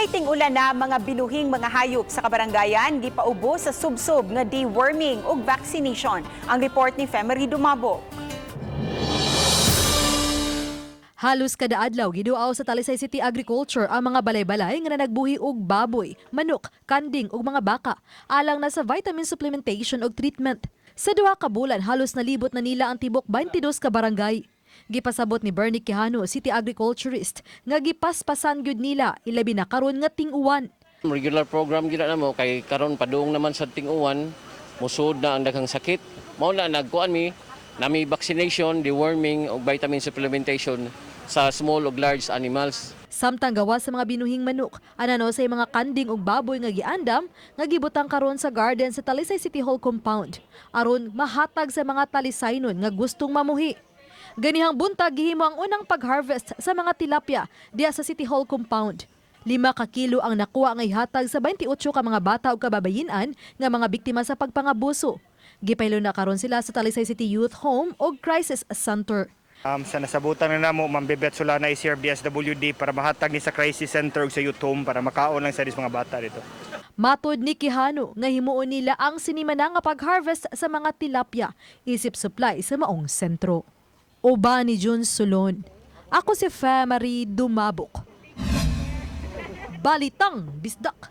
Kay ting-ulan na, mga binuhing mga hayop sa kabarangayan gipaubo sa subsob nga deworming ug vaccination. Ang report ni Femery Dumabo. Halos kada adlaw giduaw sa Talisay City Agriculture ang mga balay-balay nga nanagbuhi og baboy, manok, kanding ug mga baka alang na sa vitamin supplementation ug treatment. Sa 2 ka bulan, halos nalibot na nila ang tibok 22 ka barangay. Gipasabot ni Bernie Quijano, City Agriculturist, nga gipaspasan gyud nila ilabi na karon nga ting-uwan. Regular program gyud na mo kay karon padung naman sa ting-uwan, musud na ang daghang sakit. Mao na nagkuan mi, nami vaccination, deworming ug vitamin supplementation sa small ug large animals. Samtang gawas sa mga binuhing manok, anano sa mga kanding ug baboy nga giandam nga gibutang karon sa garden sa Talisay City Hall compound aron mahatag sa mga Talisaynon nga gustong mamuhi. Ganihang buntag, gihimo ang unang pag-harvest sa mga tilapia diya sa City Hall compound. 5 ka kilo ang nakuha nga ihatag sa 28 ka mga bata ug kababayen-an nga mga biktima sa pagpangabuso. Gipaylo na karon sila sa Talisay City Youth Home ug Crisis Center. Sa nasabutan na namo, Ma'am Bebet Solana, CRBSWD para mahatag ni sa crisis center ug sa youth home para makaon lang sa dis mga bata dito. Matod ni Quijano nga himuon nila ang sinimana nga pag-harvest sa mga tilapia isip supply sa maong sentro. Uban ni Jun Solon. Ako si Marie Dumabok. Balitang Bisdak.